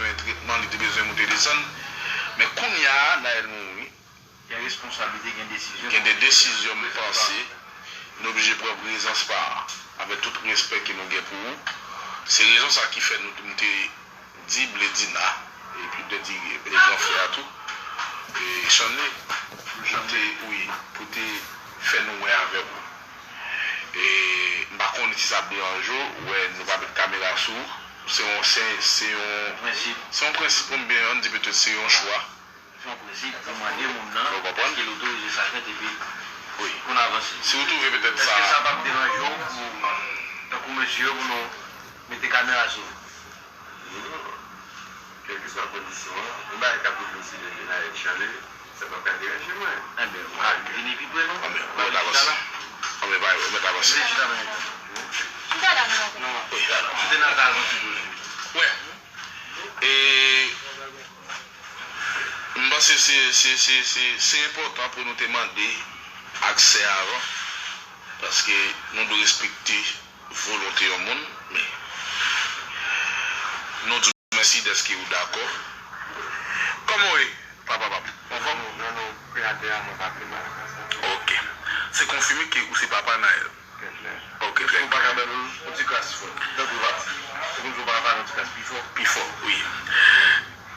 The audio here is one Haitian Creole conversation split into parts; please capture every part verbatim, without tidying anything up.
Bezwen tretman, li te bezwen moute desann. Men kounye a, Naël mouri. Gen responsabilite, gen desizyon. Gen de desizyon, m panse, nou oblije pran prezans pa a, avèk tout respè ke nou gen pou ou. Se rezon sa ki fè nou, m te di Bledina, epi m te di, e, gran frè a tou, e, Chanley, pou te, wi, pou te fè nou wè avèk ou. E, m pa konnen si sa ap deranje w, wè, nou pa met kamera sou ou. Se yon, se, se yon, se yon prensip, oubyen, ann di petèt, se yon chwa. Se yon prensip pou mande moun nan, èske l otorize sa fèt, epi pou n avanse. Si w twouve petèt sa. Èske sa p ap deranje w pou, tankou mesye yo, pou nou mete kamera sou ou? Non. Kèlkeswa kondisyon an, yon bagay k ap rive osi lè gen Naël Chanley, sa p ap ka deranje mwen. Enben, w a vini pi pre, non? Anben, w mèt avanse. Anben, bay, w mèt avanse. Reflechi sa, men. Non, non. Ou te nan kaz yon ti koze. Wè. E, m panse se, se, se, se, se enpòtan pou nou te mande aksè avan, paske nou dwe respekte volonte yon moun, men nou di w mèsi dèske ou dakò. Kòman w ye, papa, papa? Anfòm? Non, non, kreyatè a, mwen pa pi mal ke sa. Ok. Se konfime ke ou se papa Naël. Trè klè. Ok, trè klè. Èske ou pa ka ban nou yon ti kras fò? Tankou pati. Se kòmsi ou pa ka pale yon ti kras pi fò? Pi fò, wi.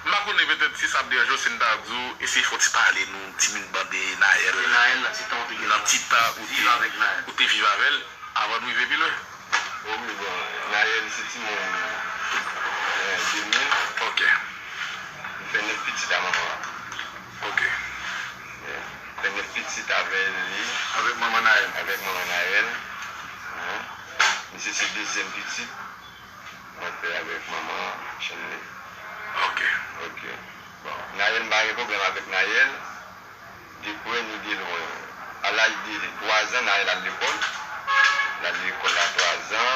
M pa konnen, petèt, si sa ap deranje w, si n ta di w, eseye fè yon ti pale nou, ti minit ban de Naël. De Naël, nan ti tan ou te gen. Nan ti tan ou te, viv avèk Naël. Ou te viv avè l, avan nou rive pi lwen. O wi, bon, Naël se timoun, eh, de mil. Ok. Li fè nèf pitit a manman an. Ok. Yeah. Fè nèf pitit avè li. Avèk manman Naël. Avèk manman Naël. Hein? Misye se dezyèm pitit. Mwen fè avèk manman Chanley. Ok. Ok. Bon, Naël, m pa gen pwoblèm avèk Naël. De prè ni de lwen. A laj de twa zan, Naël al lekòl. L al lekòl a twa zan,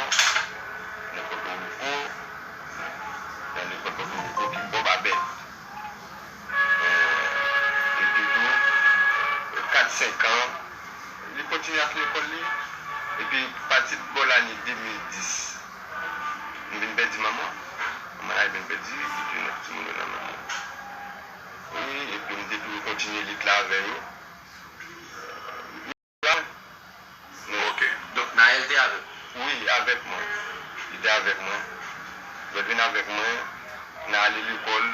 nan Pòtoriko, nan lekòl Pòtoriko ki bò Babèt. Eh, epi tou, kat, senk an, li kontinye ak lekòl li. Epi, pati bò lane de mil dis, m vin pèdi manman. Manman Naël vin pèdi, li te nèf timoun yo nan men mwen. Wi, epi m te toujou kontinye lit la avè yo. Non. Ok. Donk, Naël te avèk ou? Wi, avèk mwen. Li te avèk mwen. Lè l vin avèk mwen, n a ale lekòl,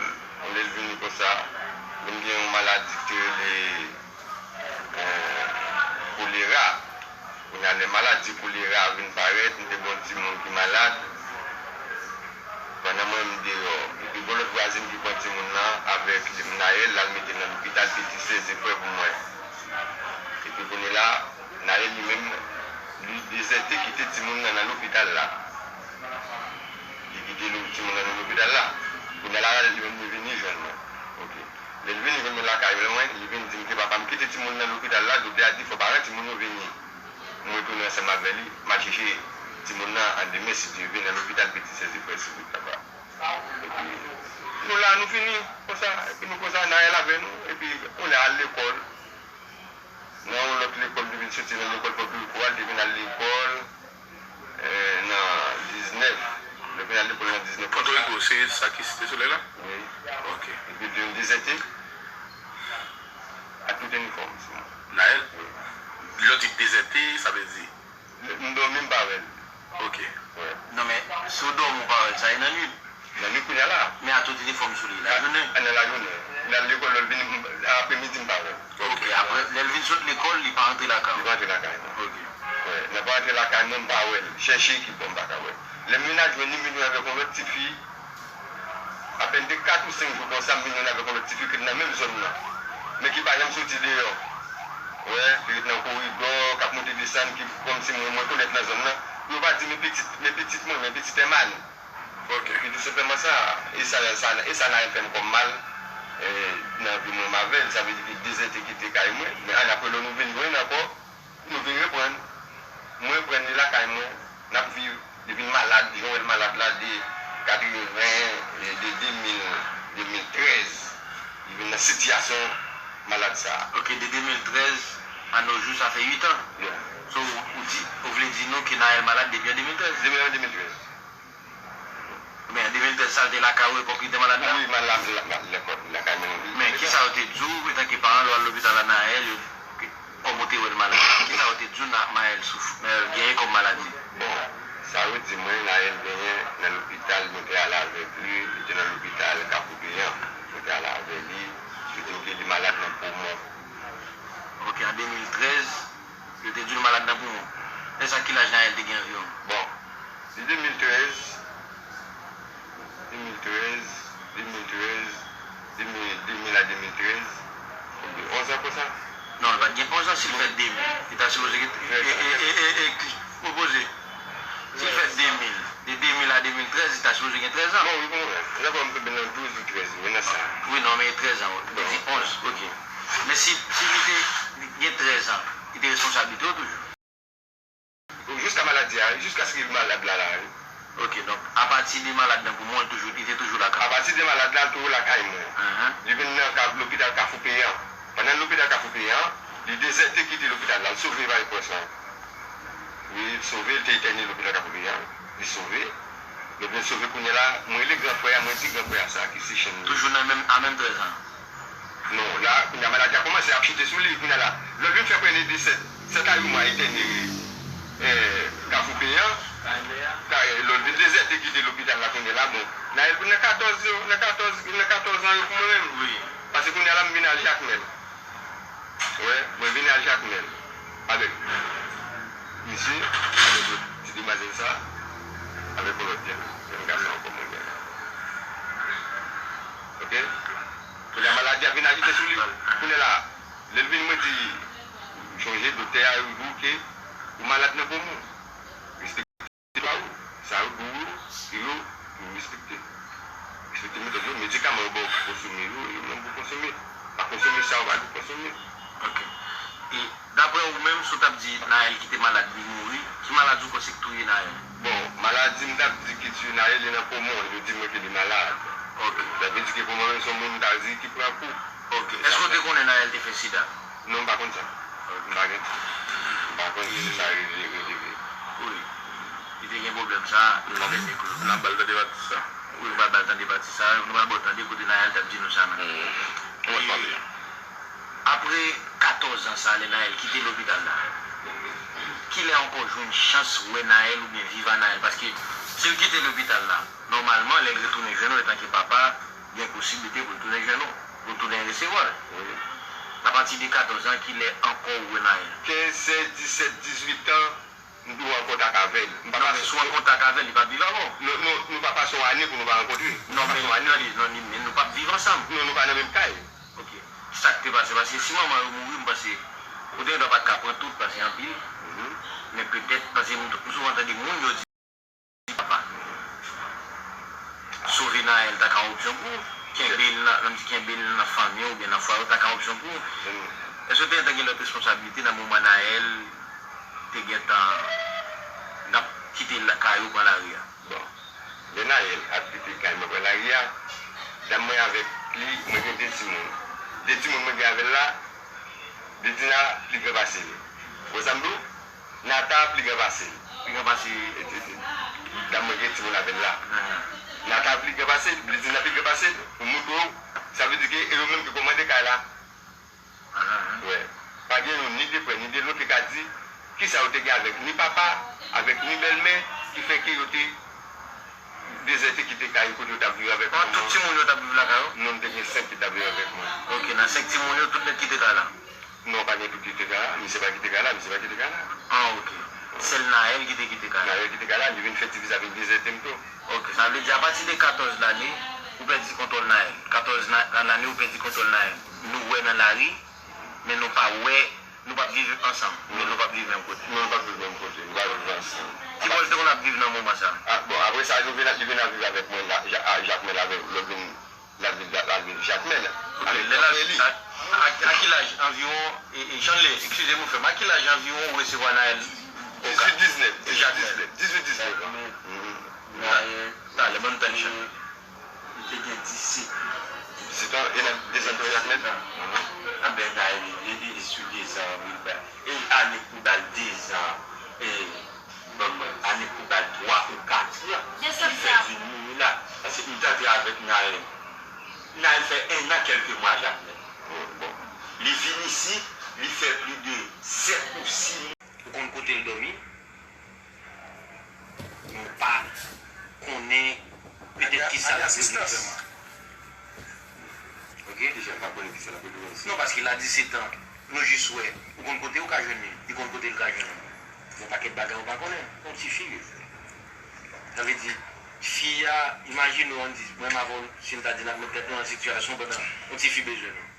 lè l vini konsa, vin gen yon maladi ki te rele, eh, kolera. Kounye a, lè maladi kolera a vin parèt, m te gen yon timoun ki malad. Pandan mwen, m deyò. Epi, gen lòt vwazin ki pran timoun nan avèk Naël, l al mete l nan lopital Petit Sèzepwè pou mwen. Epi, kounye la, Naël li menm, li dezète kite timoun nan nan lopital la. Li kite lo-, timoun nan nan lopital la. Kounye a la, li menm, li vini jwenn mwen. Ok. Lè l vini jwenn mwen lakay mwen, li vin di m ke papa m kite timoun nan lopital la, doktè a di fò paran timoun yo vini. M retounen ansanm avè li, m al chèche timoun nan an demen, si Dye vle, nan lopital Petit Sèzepwè, si wout la pa. Epi, nou la, nou fini, konsa, epi nou konsa, Naël avè nou, epi, kounye a al lekòl, nan yon lòt lekòl, li vin soti nan lekòl Pòtoriko a, li te vin al lekòl, eh, nan diznèf, li vin al lekòl nan diznèf. Pòtoriko, se sa ki Site Solèy la? Wi. Ok. Epi, li vin dezète, ak tout inifòm, se mwen. Naël? Wi. Lè w di dezète, sa vle di? M dòmi, m pa wè l. Ok. Wi. Non, men, si w dòmi, w pa wè l, sa e nan nuit. Nan nuit kounye a la. Men a tout inifòm sou li, lajounen? A, nan lajounen. L al lekòl, lè l vini, m, apremidi, m pa wè l. Ok, apre, lè l vin sot lekòl, li pa rantre lakay ou? Li pa rantre lakay mwen. Ok. Wi, nan pa rantre lakay mwen, m pa wè l. Chèche ki bò, m pa ka wè l. Lè m vin al jwenn li, m vin jwenn avèk yon lòt tifi. Apèn de kat ou senk jou konsa, m vin jwenn avèk yon lòt tifi ki t nan menm zòn nan, men ki pa janm soti deyò. Wi, ki ret nan koridò, k ap monte desann, ki kòmsi mwen, mwen konèt nan zòn nan. Yo pa di, men pitit, men pitit mwen, men pitit Herman. Ok. Epi tou senpleman sa, e sa, sa, e sa Naël fè m kòm mal, eh, nan vi mwen m avè l, sa vle di ke dezète kite kay mwen, men annapre lè nou vin jwenn ankò, nou vin reprann. Mwen reprann li lakay mwen, n ap viv, li vin malad, jan w wè l malad la, de katreven, de de mil, de mil trèz, li vin nan sitiyasyon malad sa a. Ok, de de mil trèz à nos jours, sa fè uit an. Yeah. So, ou di, ou vle di nou ke Naël malad depi an de mil trèz? Depi an de mil trèz. Men, de mil trèz sa, l te lakay ou epòk li te malad la? Wi, malad la, la, la, lakay mwen. Men kisa yo te di w, etanke paran, lè w al lopital la, Naël, yo, kòm ou te wè l malad, kisa yo te di w, Naël souf-, Naël genyen kòm maladi? Bon, sa yo di mwen, Naël genyen nan lopital, mwen te ale avèk li, li te nan lopital Kafou Peyan. Mwen te ale avè li, yo di m ke li malad nan poumon. Ok, an de mil trèz, yo te di w malad nan poumon. Lè sa, ki laj Naël te gen anviwon? Bon, de de mil trèz, de mil trèz, de mil trèz, de mil, de mil a de mil trèz, konbyen, onz an konsa? Non, li pa t gen onz an, si l fèt de mil, li ta sipoze gen, e, e, e, e, e, opoze. Si l fèt de mil, de de mil a de mil trèz, li ta sipoze gen trèz an. Bon, wi, bon, dakò, m tonbe nan douz ou trèz, wi, nan sa. Wi, non, men trèz an, wi. Li di onz, ok. Men si, si li te gen trèz an, li te responsablite w toujou? Jiska maladi a, jiskaske li malad la, la, wi. Ok, donk, apati de malad nan poumon, li toujou, li te toujou lakay? Apati de malad la, li toujou lakay mwen. Li vin nan ka-, lopital Kafou Peyan. Pandan l lopital Kafou Peyan, li dezète kite lopital la, li sove pa repons lan. Wi, li sove, li te etène lopital Kafou Peyan, li sove. Epi l sove kounye a la, mwen rele gran frè a, mwen di gran frè a sa ki se Chenn. Toujou nan menm, a menm trèz an? Non, la, kounye a maladi a kòmanse ap chite sou li, kounye a la. Lè l vin fè premye de sèt, sèt a uit mwa etène, eh, Kafou Peyan, ka, lè l vin dezète kite lopital la kounye a la, bon, Naël nan katòz yo, nan katòz, nan katòz an yo pou mwen menm. Wi. Paske kounye a la, m vin al Jakmèl. Wè, mwen vin al Jakmèl avèk misye, avèk ti demwazèl sa, avèk yon lòt jèn, jèn gason ankò mwen gen. Ok? Kounye a maladi a vin ajite sou li. Kounye a la, lè l vin, mwen di, m chonje doktè a, yo di w ke ou malad nan poumon. Respekte pa ou. Sa yo di w yo, yo, yo respekte. Respekte metòd yo, medikaman yo ba w pou konsome yo, yo menm pou konsome. Pa konsome sa yo ba nou konsome. Ok. E daprè ou menm, si w t ap di Naël kite malad, li mouri, ki maladi ou panse k touye Naël? Bon, maladi m t ap di ki tiye Naël, li nan poumon, yo di mwen ke li malad. Ok. Sa vle di ke pou mwen menm, se yon moun m ta di ki pran kou. Ok. Èske w te konnen Naël te fè sida? Non, m pa konn sa. M pa gen, m pa konn si sa rive, rive. Wi. Li te gen pwoblèm sa, li pa te gen klou. N ap ba l tande pati sa. Wi, nou pral ba l tande pati sa. Nou pral ba w tande kote Naël t ap di nou sa menm. Apre katòz an sa, lè Naël kite lopital la, kilè ankò w jwenn chans wè Naël oubyen viv a Naël? Paske si l kite lopital la, nòmalman, lè l retounen jwenn ou, etanke papa, gen posiblite pou l tounen jwenn ou, pou l tounen resevwa l. Apati de katòz an, kilè ankò ou wè Naël? Kenz, sèz, disèt, dizuit an, m toujou an kontak avè l. M pa pase. Non, men si w an kontak avè l, li p ap viv avè w. Nou, nou, nou pa pase yon ane pou nou pa rankontre. Non, men, tande, non, li, men nou p ap viv ansanm. Non, nou pa nan menm kay. Ok. Sa k te pase? Paske si manman yo mouri, m panse, ou te gendwa pa t ka pran tout, paske anpil. Men petèt, paske m, m souvan tande moun yo di, papa. Sove Naël ta ka yon opsyon pou ou. Kenbe l nan, menm si kenbe l nan fanmi w oubyen nan fwaye w, ta ka yon opsyon pou ou. Èske w te gentan gen lòt responsablite nan moman Naël te gentan, n ap kite la, kay ou pran lari a? Bon, lè Naël ap kite kay mwen pran lari a, dam mwen avèk li, mwen gen de timoun. De timoun mwen gen avè l la, Bledina pli gran pase li. Ou wè sa m di w? Nata pli gran pase l. Pli gran pase. E, e, e, dam mwen gen timoun avè l la. Nata pli gran pase l, Bledina pli gran pase l. Pou montre w, sa vle di ke e yo menm ki kòmande kay la. Wè. Pa gen youn, ni de prè, ni de lwen ki ka di kisa yo te gen avèk ni papa, avèk ni bèlmè, ki fè ke yo te dezète kite kay yo kote yo t ap viv avèk manman. Tout timoun yo t ap viv lakay ou? Non, m te gen senk ki t ap viv avèk mwen. Ok, nan senk timoun yo, tout nèt kite kay la? Non, pa gen tout kite kay la. Misye pa kite kay la, misye pa kite kay la. Ah, ok. Sèl Naël ki te kite kay la. Naël kite kay la, li vin fè ti vizaj, vin dezète m tou. Ok, sa vle di apati de katòz lane, ou pèdi kontwòl Naël. Katòz na-, lane, ou pèdi kontwòl Naël. Nou wè nan lari, men nou pa wè, nou p ap viv ansanm, men nou p ap viv menm kote. Non, nou p ap viv menm kote, nou pa viv ansanm. Ki bò l te konn ap viv nan moman sa? Ah, bon, apre sa, nou vin, li vin ap viv avèk mwen la, Ja-, a, Jakmèl avèk lòt vin, l ap viv la, l ap viv Jakmèl. Ok, avèk lè l ap, a, a, a ki laj anviwon, e, e, Chanley, eskize m, frè m, a ki laj anviwon ou resevwa Naël? Dizuit, diznèf, dizuit, diznèf, dizuit, diznèf an. Naël, talè, ban m tann chan. Li te gen disèt. Disèt an, e nan, disèt an, Jakmèl? Anben, Naël, li, li, li sou dezan, wi, ba. E ane pou ba l dezan, e, bon, bon, ane pou ba l twa ou kat an, li fè vin mouri la. Paske m tande avèk Naël. Naël fè en an kèlke mwa Jakmèl. Li vin isi, li fè plis de sèt ou sis mwa. Ou konn kote l dòmi? Nou pa konnen petèt kisa l ap regle vrèman. Ok? Kijan l pa konnen kisa l ap regle vrèman? Non, paske l a disèt an, nou jis wè. Ou konn kote ou ka jwenn li, li konn kote l ka jwenn ou. Yon pakèt bagay ou pa konnen. Yon ti fi li. Sa vle di, fi a, imajine w, ann di, mwen m avè w, si n ta di n ap met tèt nou nan sitiyasyon pandan yon ti fi bezwen nou.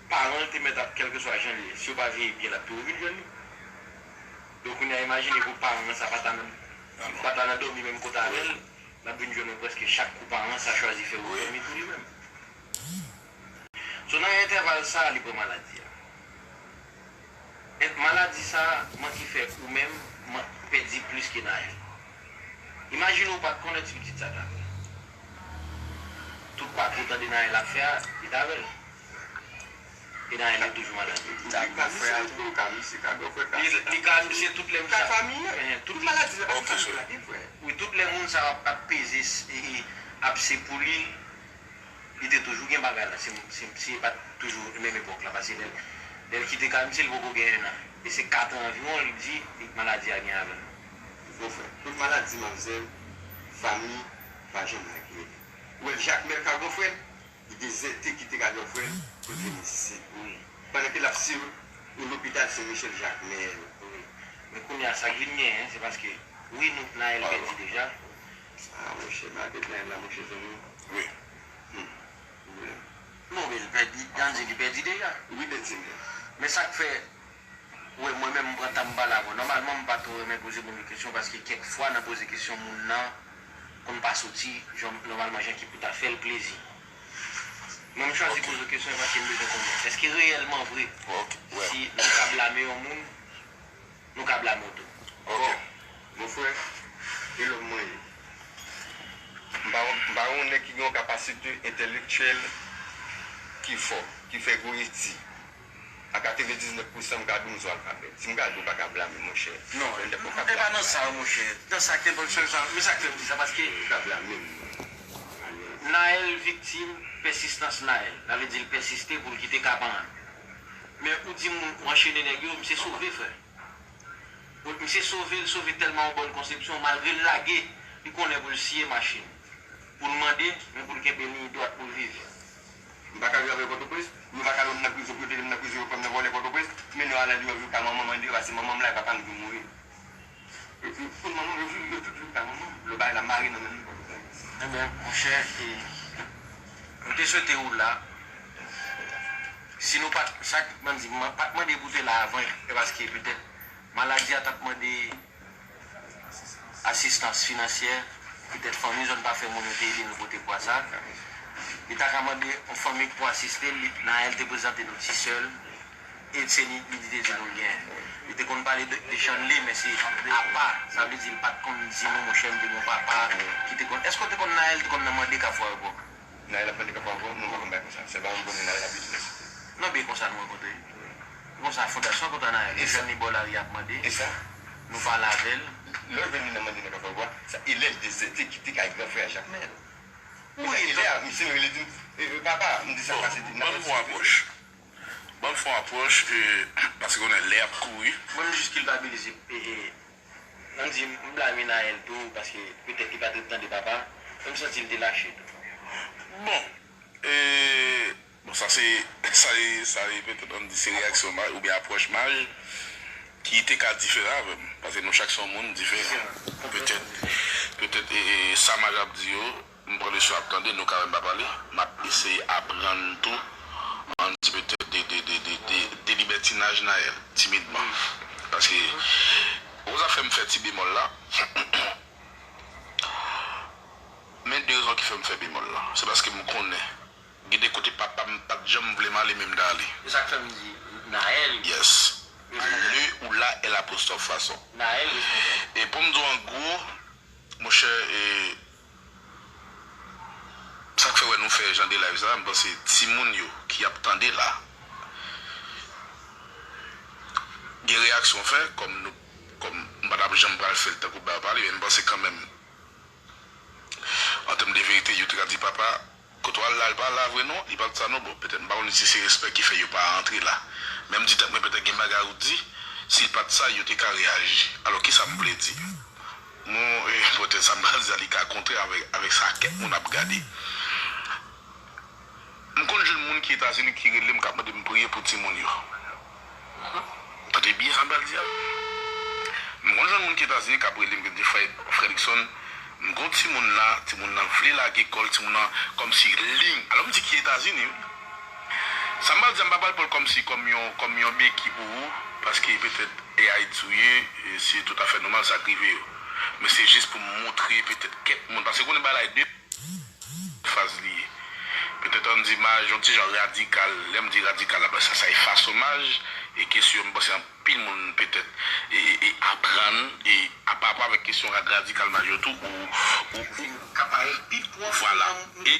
Paran l te mèt ap, kèlkeswa jan l ye, si yo pa veye byen, l ap toujou vin jwenn li. Donk, kounye a, imajine pou paran sa pa ta nan, pa ta nan dòmi menm kote avè l, l ap vin jwenn ou prèske chak kou paran sa chwazi fè ou dòmi pou li menm. So, nan entèval sa a, li pran maladi a. E maladi sa a manke fè ou menm man- pèdi plis ke Naël. Imajine ou pa t konnen ti pitit sa t avè l. Tout pati w tande Naël ap fè a, li t avè l. E Naël li toujou malad. Li ka frè a tou, ka misye, ka gran frè, ka Li, sè, li ka misye tout lè misye ap, fanmi an. Tout maladi la, pa fanmi la, gen frè. Wi, tout lè moun sa ap, ap peze, e, e, ap se pou li, li te toujou gen bagay la, si, si, si e pa t toujou menm epòk la, paske lè, lè l kite kay misye, li poko gen en an. E se kat an anviwon, li di, li maladi a gen avè l. Bon frè, tout maladi manmzèl, fanmi, pa janm lage. Ou wè Jakmèl ka gran frè l, li dezète kite ka gran frè l pou l vin isit. Wi. Pandan ke l ap swiv yon lopital Sen Michèl Jakmèl. Wi. Men kounye a, sa k vin genyen, se paske, wi, nou, Naël pèdi deja. Ah, monchè, malgre Naël la, monchè, zanmi. Wi. Hmm. Non, men li pèdi, Dandy li pèdi deja. Wi, Dandy, men. Men sa k fè, wi, mwen menm, m pran tan m pale avè w. Nòmalman, m pa twò renmen poze moun yo kesyon, paske kèk fwa, nan poze kesyon moun nan, konn pa soti, jan, nòmalman, jan ki pou ta fè l plezi. Men m chwazi poze w kesyon, paske m bezwen konnen. Èske reyèlman vre, si nou ka blame yon moun, nou ka blame w tou. Ok. Bon, mon frè, e lòm mwen ye. M pa, m pa yon nèg ki gen yon kapasite entèlektyèl ki fò, ki fè gwo etid. A katrevendiznèf pousan, m ka di w m sou alfabèt. Si m ka di w pa ka blame, monchè. Non, e pa nan sa, monchè. Nan sa, kenpòt sèl sa, men sa k fè m di sa, paske ou ka blame m. Naël viktim pèsistans Naël. Sa vle di l pèsiste pou l kite ka paran l. Men ou di moun, ou anchene nèg yo, misye sove, frè. Misye sove, l sove tèlman yon bòn konsepsyon, malgre l lage, li konnen pou l siye machin. Pou l mande, men pou l kenbe liy dwat pou l viv. M pa ka viv avè Pòtoprens, nou pa ka lòm nan prizon, pou yo te nan prizon, yo pran m nan vòlè Pòtoprens, men nou alè di yo viv ka manman m, an di yo, se manman m la, e papa m ki mouri. Yo tout, pou manman m, yo viv, yo tout viv ka manman m. Lò bagay la mare nan men nou Pòtoprens. Ebyen, monchè, e, nou te swete ou la. Si nou pa t, sa k, mwen di, mwen pa t mande pou te la avan, e paske petèt maladi a t ap mande asistans finansyè, petèt fanmi zòn pa fè moun yo te ede nou pote pwa sa. Li ta ka mande yon fanmi pou asiste l, li, Naël te prezante nou ti sè l, e se li, li te di nou l gen. Li te konn pale de, de Chanley, men se apa, sa vle di l pa t konn di nou, monchè, m te gen yon papa ki te konn. Èske w te konn Naël te konn nan mande kafou ayewopò? Naël ap mande kafou ayewopò, nou pa konn bagay konsa. Sèlman m konnen Naël ap itilize. Non, byen konsa nou rankontre. Konsa, fondasyon kontan Naël. E sa? Jwenn li bò lari ap mande. E sa? Nou pale avè l. Lè w jwenn li nan mande nan kafou ayewopò, sa, e lè l dezète kite kay gran frè a Jakmèl. Wi, e lè a, misye rele di m, e, e, papa, m di sa k pase, di, n ap fè ti. Bon, ban m fè yon apwòch. Ban m fè yon apwòch, e, paske konnen lè ap kouri. Mwen, m jis kilpabilize, e, e, Ann di, m blame Naël tou, paske petèt li pa t ret tande papa, men m santi l te lache tou. Bon, e, bon, sa se, sa e, sa e petèt, ann di, se reyaksyon Maj, oubyen apwòch Maj, ki te ka diferan avè m. Paske nou chak se yon moun diferan. Petèt, petèt, e, e, sa Maj ap di yo, m pran leson ap tande, nou ka wè m pa pale, m ap eseye aprann tou, ann di petèt de, de, de, de, de, de libètinaj Naël, timidman. Paske, ou sa fè m fè ti bemòl la, men de rezon ki fè m fè bemòl la, se paske m konnen, gen de kote papa m pa t janm vle m ale, men m t ale. E sa k fè m di, Naël. Yes. Responsab. Le ou la e lapostwòf fason. Naël responsab. E pou m di w an gwo, monchè, e, sa k fè wè nou fè jan de live sa, m panse timoun yo ki ap tande la, gen reyaksyon fè, kòm nou, kòm m pa t ap janm pral fè l tankou ba pale, men m panse kanmenm, An tèm de verite, yo te ka di papa, kote w al la, l pa la vre non, li pa t sa non. Bon, petèt m pa konn si se respè ki fè yo pa antre la. Men m di tèt mwen, petèt gen bagay ou di, si l pa t sa, yo te ka reyaji. Alò, kisa m vle di? Mwen, e, petèt sa m pral di a, li ka kontrè avèk, avèk sa kèk moun ap gade. M konn jwenn moun ki Etazini ki rele m, k ap mande m priye pou timoun yo. Tande byen sa m pral di a. M konn jwenn moun ki Etazini k ap rele m, ki di, "Frè Fredrickson, m gon timoun la, timoun nan vle lage kò l, timoun nan kòmsi liy." Alò m di ki Etazini, wi. Sa m pral di a, m pa pral pran l kòmsi kòm yon, kòm yon beki pou ou, paske petèt A I T ou ye, e se toutafè nòmal sa k rive yo. Men se jis pou m montre petèt kèk moun, paske konnen bagay la de faz li ye. Petèt ann di m a yon ti jan radikal. Lè m di radikal la, sa, sa e fason m aji, e kesyon m panse anpil moun petèt e, e, e aprann, e a pa rapò avèk kesyon rad-, radikal m aji yo tou, ou, ou, ou ka parèt pi pwòf. Vwala. E,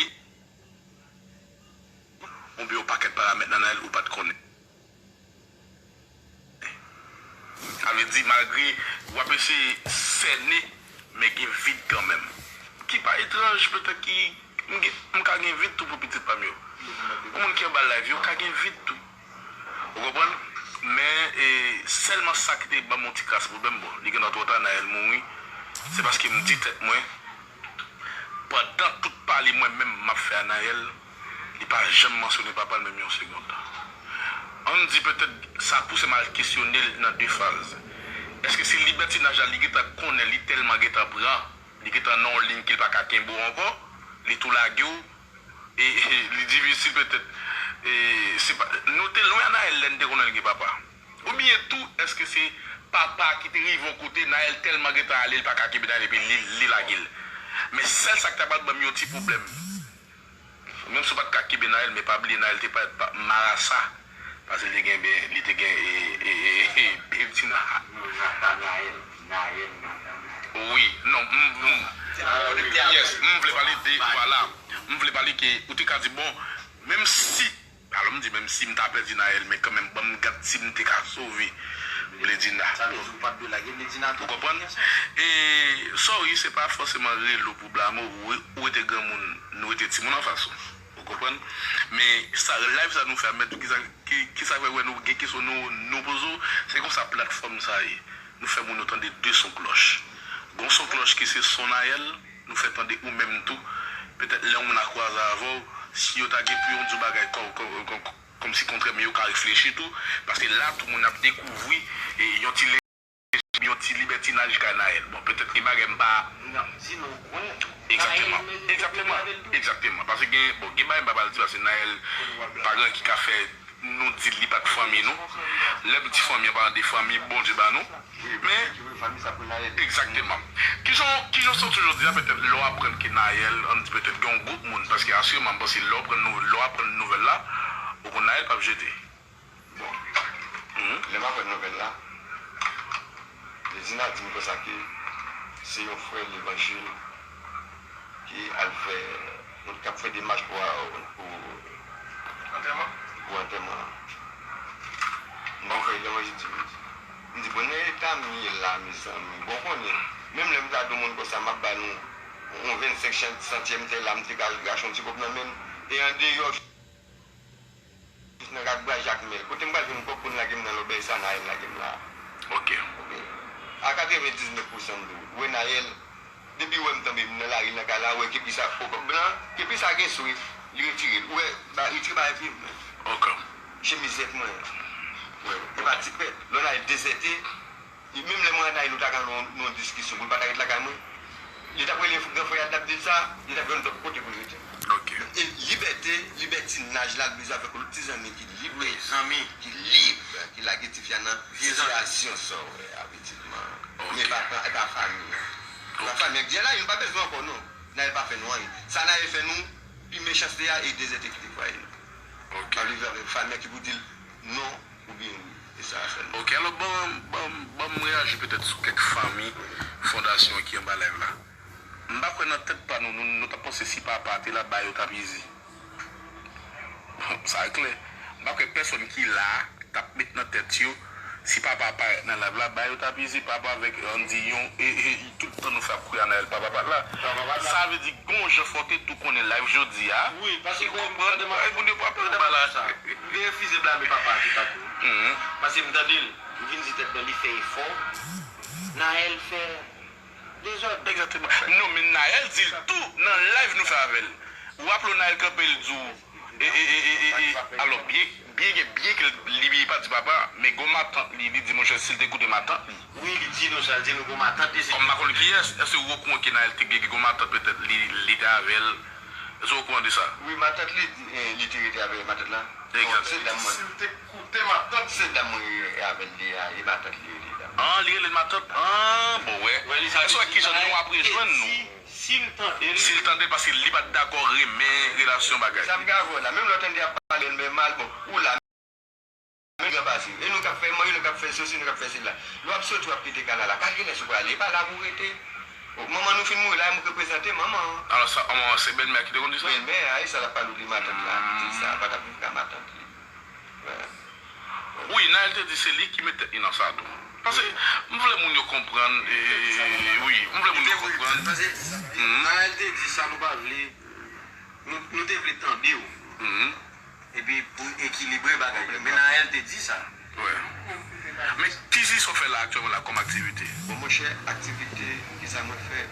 oubyen yon pakèt paramèt nan, nan l ou pa t konnen. Sa vle di, malgre w ap eseye sène, men gen vid kanmenm. Ki pa etranj, petèt ki m gen, m ka gen vid tou pou pitit pa m yo. Yon moun ki anba live yo ka gen vid tou. Ou konprann? Men, e, sèlman sa ki te ban m yon ti kras pwoblèm, bon, li gentan twò ta, Naël mouri. Se paske m di tèt mwen, pandan tout pale mwen menm m ap fè a Naël, li pa janm mansyone papa l menm yon segond. Ann di petèt sa pouse m al kesyone l nan de faz. Èske se libètinaj la li gentan konnen, li tèlman gentan pran, li gentan nan yon liy ke l pa ka kenbe w ankò, li tou lage w, e, e li difisil petèt, e, se pa, nou te lwen a Naël lè n te konnen l gen papa. Oubyen tou, èske se papa ki te rive yon kote, Naël tèlman gentan ale, li pa ka kenbe Naël epi li, li lage l? Men sèl sa k ta pral ban m yon ti pwoblèm. Menm si w pa t ka kenbe Naël, men pa bliye Naël te parèt pa, marasa, paske li te gen, ben, li te gen, e, e, e, e, Bedina. Nathanaël, Naël, Nathanaël. Wi, non, m, m, yes, m vle pale de, vwala, m vle pale ke, ou te ka di, bon, menm si Alò m di, menm si m ta pèdi Naël, men kanmenm, ban m gad si m te ka sove Bledina. Sa vle di ou pa t dwe lage Bledina tou? Ou konprann? E, sorry, se pa fòseman rele w pou blame w, ou, ou rete granmoun, nou rete timoun anfas ou. Ou konprann? Men sa, live sa nou fè a, mèt ou kisa, ki, kisa fè wè nou gen kesyon nou, nou poze w, se konsa platfòm sa ye. Nou fè moun yo tande de son klòch. Gon son klòch ki se son Naël, nou fè tande ou menm tou. Petèt lè yon moun a kwaze avè w, si yo ta gen pou yo di w bagay kò, kò, kò, kòmsi kontrè, men yo ka reflechi tou. Paske la, tout moun ap dekouvri, e, yon ti lè, yon ti libètinaj kay Naël. Bon, petèt gen bagay m pa. N ap di nou kwè. Egzakteman. Egzakteman. Egzakteman. Paske gen, bon, gen bagay m pa pral di, paske Naël pa gen anyen ki ka fè nou di li pa t fanmi nou. Lè m di fanmi an, pa de fanmi Bondye ba nou. Men, egzakteman. Kijan, kijan w santi w jodi a, petèt, lè w aprann ke Naël, ann di petèt, gen yon gwoup moun, paske asireman, m panse lè w aprann nou, lè w aprann nouvèl la, ou konn Naël p ap jete. Bon, lè m aprann nouvèl la, Bledina di m konsa ke se yon frè levanjil ki al fè, k ap fè demach pou, pou antèman. Pou antèman an. M di, frè levanjil di, m di, bon, nan eta m ye la, mezanmi. Bon, konnen, menm lè m ta di yon moun konsa, m ap ba nou yon vennsenk santyèm tè la, m te ka rache yon ti kòb nan men l. E andeyò, jis nan kat bra Jakmèl. Kote m pral jwenn kòb pou n lage m nan lòbèy sa Naël lage m la a? Ok. Ok. A katrevendiznèf pousan m di w. Ou wè Naël, depi w wè m tonbe m nan lari nan kay la, ou wè kepi sa, o, blan, kepi sa gen sou li, li retire l. Ou wè, ba, retire bagay pye m. Ok. Chemiz mwen. Ou wè, e pa ti pèt. Lè Naël dezète, Menm lè mwen ak Naël nou ta ka nan yon, nan yon diskisyon, pou l pa ta ret lakay mwen, li t ap rele gran frè a, l t ap di l sa, li t ap jwenn lòt kote pou l rete. Ok. E libète, libètinaj la, l bezwen avèk yon lòt ti zanmi ki lib. Wi, zanmi. Ki lib, ki lage tifi a nan sitiyasyon sa w wè a, pitit mwen. Ok. Men pa, pa, pa fanmi an. Pa fanmi an. Dyè la, li pa bezwen ankò, non. Naël pa fè nou anyen. Sa Naël fè nou, pi mechanste a, e dezète kite fwaye nou. Ok. Ann rive avèk fanmi an ki pou di l non oubyen wi. E sa sèlman. Ok, alò, ban, ban, ban m reyaji petèt sou kèk fanmi fondasyon ki anba live la. M pa kwè nan tèt pa nou, nou, nou t ap panse si papa te la, ba yo t ap izi. Sa klè. M pa kwè pèsonn ki la a t ap met nan tèt yo, Si papa parèt nan live la, ba yo t ap izi papa avèk Andy Yon, e, e, tout tan nou fè ap kouri Anaël papa pa t la. Sa vle di gon jan fò te tou konnen live jodi a. Wi, paske konprann, e moun yo pa pè anba la sa. Refize blame papa a toutakou. Paske m tande l, m vin di tèt mwen li fè efò. Naël fè dezòd. Egzakteman. Non, men Naël di l tou nan live nou fè avè l. Ou raple w Naël kanpe l di w, e, e, e, e, e, e, alò, byen, byen, byen ke li pa di papa, men gon matant li, li di, monchè, si l te koute matant li. Wi, li di nou sa, li di nou gon matant li, se. Kòm m pa konn kiyès, èske ou okouran ke Naël te gen, gen gon matant petèt li, li te avè l? Èske ou okouran de sa? Wi, matant li, eh, li te rete avè matant la. Non, se dam mwen. Si l te koute matant, se dam mwen avè l li a, e matant li rele dam. Ah, li rele l matant? Ah, bon, wè. Èske w wè kijan nou ap rejwenn nou? Si l tande l. Si l tande l, paske li pa t dakò renmen relasyon bagay. Sa m ka avè w la, menm lè w tande y ap pale l, men mal, bon, ou la, menm jan pase. E nou k ap fè manyen, nou k ap fè sosi, nou k ap fè sila. Lè w ap soti, w ap kite kanal la. Pa genlè si w prale, e pa la pou w rete. Manman nou fin mouri, la m reprezante manman an. Alò, sa, manman an, se bèlmè a ki te konn di sa? Bèlmè a, e sa l ap pale w de matant la, ki di sa, pa t ap viv ka matant li. Wi, Naël te di se li ki met tèt li nan sa tou. Paske m vle moun yo konprann, e, wi, m vle moun yo konprann. Naël te di sa nou pa vle, nou, nou te vle tande w. Epi pou ekilibre bagay yo. Men Naël te di sa. Wi. Men ki jis w fè la aktyèlman la kòm aktivite? Bon, monchè, aktivite, kisa mwen fè?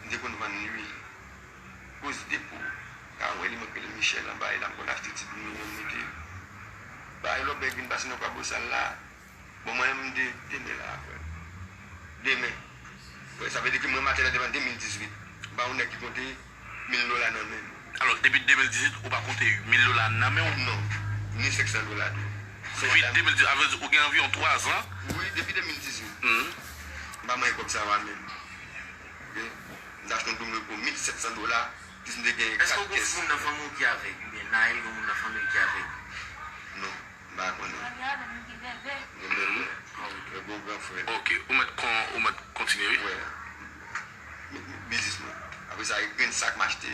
M te konn vann lwil. Koz depo. Ka wè li, mwen rele Michel anba e la, m konn achte ti dlo, m mete. Bay lòbèy vin pase nan Kwabosal la. Bon, mwen menm, m de, demen la, frè. Demen. Frè, sa vle di ke mwen maten nan devan de mil dizuit. M pa yon nèg ki konte mil dola nan men m. Alò, depi de mil dizuit, ou pa konte mil dola nan men w? Non. Ni senk san dola tou. Depi de mil dizuit, sa vle di ou gen anviwon twa zan? Wi, depi de mil dizuit. M pa manyen kòb sa a menm. Ok? M te achte yon dlo pou mil sèt san dola, plis m te gen kat kès. Èske w gon moun nan fanmi w ki avèg? Oubyen Naël gon moun nan fanmi l ki avèg? Non, m pa konnen. Gen bèl wi. Gen bon gran frè. Ok, ou mèt kon, ou mèt kontinye, wi. Wè. M, m, biznis mwen. Apre sa, e grenn sak m achte.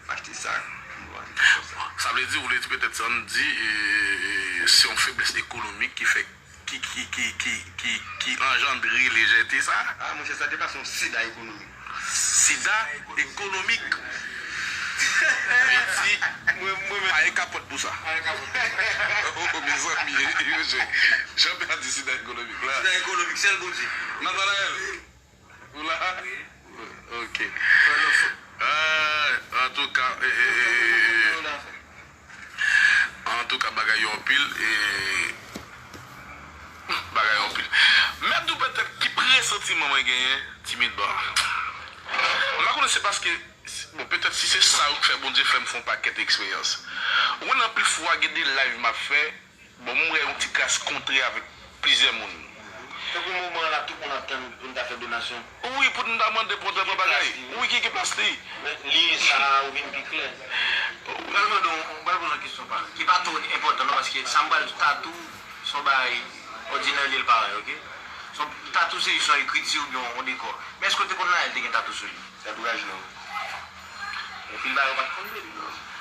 M achte sak. M vann konsa. Sa vle di, ou vle di petèt sa n di, e, e, se yon feblès ekonomik ki fè ki, ki, ki, ki, ki, ki anjandre lejète sa? Ah, monchè, sa te pase yon sida ekonomik. Sida ekonomik. Li di, mwen, mwen, pa gen kapòt pou sa. Pa gen kapòt. Oh, oh, mezanmi, monchè. Jan Pè a di sida ekonomik la. Sida ekonomik, sèl Bondye. Nathanaël. Ou la? Ok. Ah, antouka, e, e, e, e, antouka, bagay yo anpil, e, bagay yo anpil. Mèt di w petèt ki presantiman mwen genyen, timidman. M pa konnen se paske, bon, petèt si se sa yo k fè Bondye fè m fè yon pakèt eksperyans. Ou konn anpil fwa gen de live m ap fè, bon, m wè yon ti kras kontre avèk plizyè moun. Tankou moman an la, tout moun ap tann pou n ta fè donasyon. Wi, pou n ta mande pou tèlman bagay. Wi, ki gen plas li. Men, li sa a, ou vin pi klè. M pral mande w, m pral poze w yon kesyon pa, ki pa twò enpòtan non, paske sa m pral di tatou, se yon bagay òdinè li ye, l parèy, ok? Se yon, tatou se jis yon ekriti oubyen yon dekò. Men èske w te konn Naël te gen tatou sou li? Tatouaj non. Anpil bagay ou pa t konn de li.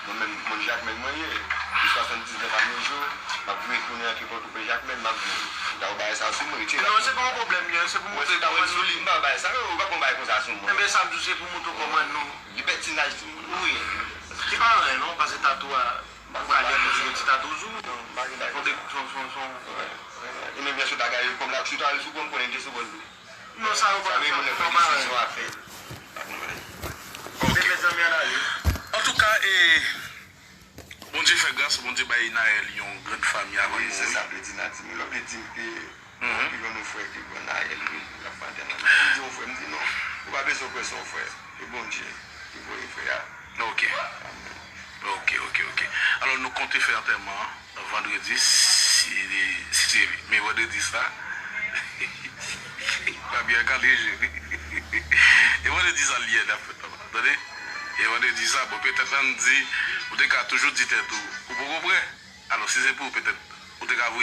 Mwen menm, moun Jakmèl mwen ye. Depi swasanndiznèf a nos jours, m ap viv tounen antre Pòtoprens Jakmèl, m ap viv. Ou ta wè bagay sa sou mwen, retire. Non, se pa yon pwoblèm, se pou montre kòman nou. Mwen se ta wè sou li, m pa wè bagay sa. Yo, ou pa konn bagay konsa sou mwen. Enben, sa m di w, se pou montre w kòman nou. Libètinaj ti moun. Wi. Ki pa anyen, non, paske tatou a, ou ka leve yon ti tatou sou ou. Non, m pa gen bagay konsa. Son, son, son. E menm lè sou ta gade l kòm la, si w ta wè l sou kò m, konnen m te sou bò l tou. Non, sa yo pa, sa yo pa. Ok. Antouka, e, Bondye fè gras, Bondye bay Naël yon grann fanmi avan l mouri. Wi, se sa m te di Nadim. Lè w te di m ke, mhm, ki jwenn yon frè ki pran Naël, wi, l ap fè antèman. M di yon frè, m di non, ou pa bezwen kwè se yon frè. Se Bondye ki voye frè a. Ok. Amèn. Ok, ok, ok. Alò, nou konte fè antèman an. Vandredi, si, si Dye vle. Men vandredi sa, Fabien ka leje, wi. E vandredi sa l ye, n ap fè, tande? E vandredi sa, bon, petèt Andy, ou te ka toujou di tèt ou, ou poko prè. Alò, si se pou ou, petèt, ou te ka voye